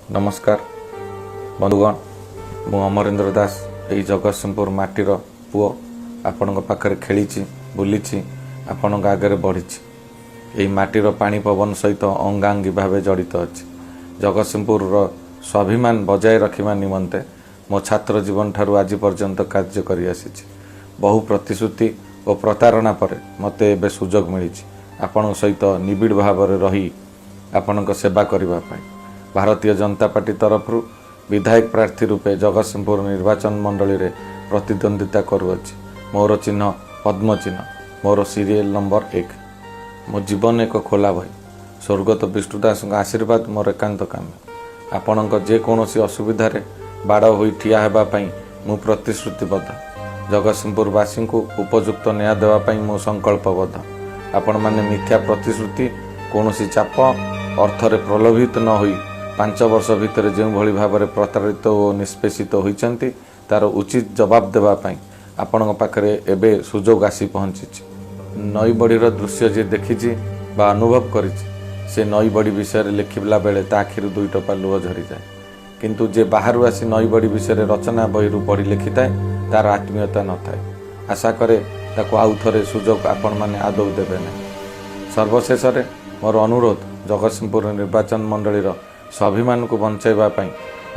ନମସ୍କାର ବନ୍ଧୁଗଣ, ମୁଁ ଅମରେନ୍ଦ୍ର ଦାସ, ଏଇ ଜଗତସିଂହପୁର ମାଟିର ପୁଅ। ଆପଣଙ୍କ ପାଖରେ ଖେଳିଛି, ବୁଲିଛି, ଆପଣଙ୍କ ଆଗରେ ବଢ଼ିଛି। ଏହି ମାଟିର ପାଣି ପବନ ସହିତ ଅଙ୍ଗାଙ୍ଗୀ ଭାବେ ଜଡ଼ିତ ଅଛି। ଜଗତସିଂହପୁରର ସ୍ୱାଭିମାନ ବଜାୟ ରଖିବା ନିମନ୍ତେ ମୋ ଛାତ୍ର ଜୀବନଠାରୁ ଆଜି ପର୍ଯ୍ୟନ୍ତ କାର୍ଯ୍ୟ କରିଆସିଛି। ବହୁ ପ୍ରତିଶ୍ରୁତି ଓ ପ୍ରତାରଣା ପରେ ମୋତେ ଏବେ ସୁଯୋଗ ମିଳିଛି ଆପଣଙ୍କ ସହିତ ନିବିଡ଼ ଭାବରେ ରହି ଆପଣଙ୍କ ସେବା କରିବା ପାଇଁ। ଭାରତୀୟ ଜନତା ପାର୍ଟି ତରଫରୁ ବିଧାୟକ ପ୍ରାର୍ଥୀ ରୂପେ ଜଗତସିଂହପୁର ନିର୍ବାଚନ ମଣ୍ଡଳୀରେ ପ୍ରତିଦ୍ୱନ୍ଦିତା କରୁଅଛି। ମୋର ଚିହ୍ନ ପଦ୍ମ ଚିହ୍ନ, ମୋର ସିରିଏଲ ନମ୍ବର 1। ମୋ ଜୀବନ ଏକ ଖୋଲା ବହି। ସ୍ୱର୍ଗତ ବିଷ୍ଣୁ ଦାସଙ୍କ ଆଶୀର୍ବାଦ ମୋର ଏକାନ୍ତ କାମ୍ୟ। ଆପଣଙ୍କ ଯେକୌଣସି ଅସୁବିଧାରେ ବାଡ଼ ହୋଇ ଠିଆ ହେବା ପାଇଁ ମୁଁ ପ୍ରତିଶ୍ରୁତିବଦ୍ଧ। ଜଗତସିଂହପୁରବାସୀଙ୍କୁ ଉପଯୁକ୍ତ ନ୍ୟାୟ ଦେବା ପାଇଁ ମୁଁ ସଂକଳ୍ପବଦ୍ଧ। ଆପଣମାନେ ମିଥ୍ୟା ପ୍ରତିଶ୍ରୁତି, କୌଣସି ଚାପ, ଅର୍ଥରେ ପ୍ରଲୋଭିତ ନ ହୋଇ 5 ବର୍ଷ ଭିତରେ ଯେଉଁଭଳି ଭାବରେ ପ୍ରତାରିତ ଓ ନିଷ୍ପେଷିତ ହୋଇଛନ୍ତି, ତାର ଉଚିତ ଜବାବ ଦେବା ପାଇଁ ଆପଣଙ୍କ ପାଖରେ ଏବେ ସୁଯୋଗ ଆସି ପହଞ୍ଚିଛି। ନଈ ବଢ଼ିର ଦୃଶ୍ୟ ଯିଏ ଦେଖିଛି ବା ଅନୁଭବ କରିଛି, ସେ ନଈ ବଢ଼ି ବିଷୟରେ ଲେଖିଲା ବେଳେ ତା ଆଖିରୁ ଦୁଇ ଟୋପା ଲୁହ ଝରିଯାଏ। କିନ୍ତୁ ଯେ ବାହାରୁ ଆସି ନଈ ବଢ଼ି ବିଷୟରେ ରଚନା ବହିରୁ ପଢ଼ି ଲେଖିଥାଏ, ତାର ଆତ୍ମୀୟତା ନଥାଏ। ଆଶା କରେ, ତାକୁ ଆଉ ଥରେ ସୁଯୋଗ ଆପଣମାନେ ଆଦୌ ଦେବେ ନାହିଁ। ସର୍ବଶେଷରେ ମୋର ଅନୁରୋଧ, ଜଗତସିଂହପୁର ନିର୍ବାଚନ ମଣ୍ଡଳୀର ସ୍ୱାଭିମାନକୁ ବଞ୍ଚାଇବା ପାଇଁ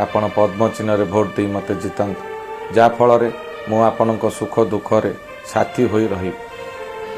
ଆପଣ ପଦ୍ମ ଚିହ୍ନରେ ଭୋଟ ଦେଇ ମୋତେ ଜିତାନ୍ତୁ, ଯାହାଫଳରେ ମୁଁ ଆପଣଙ୍କ ସୁଖ ଦୁଃଖରେ ସାଥୀ ହୋଇ ରହିବି।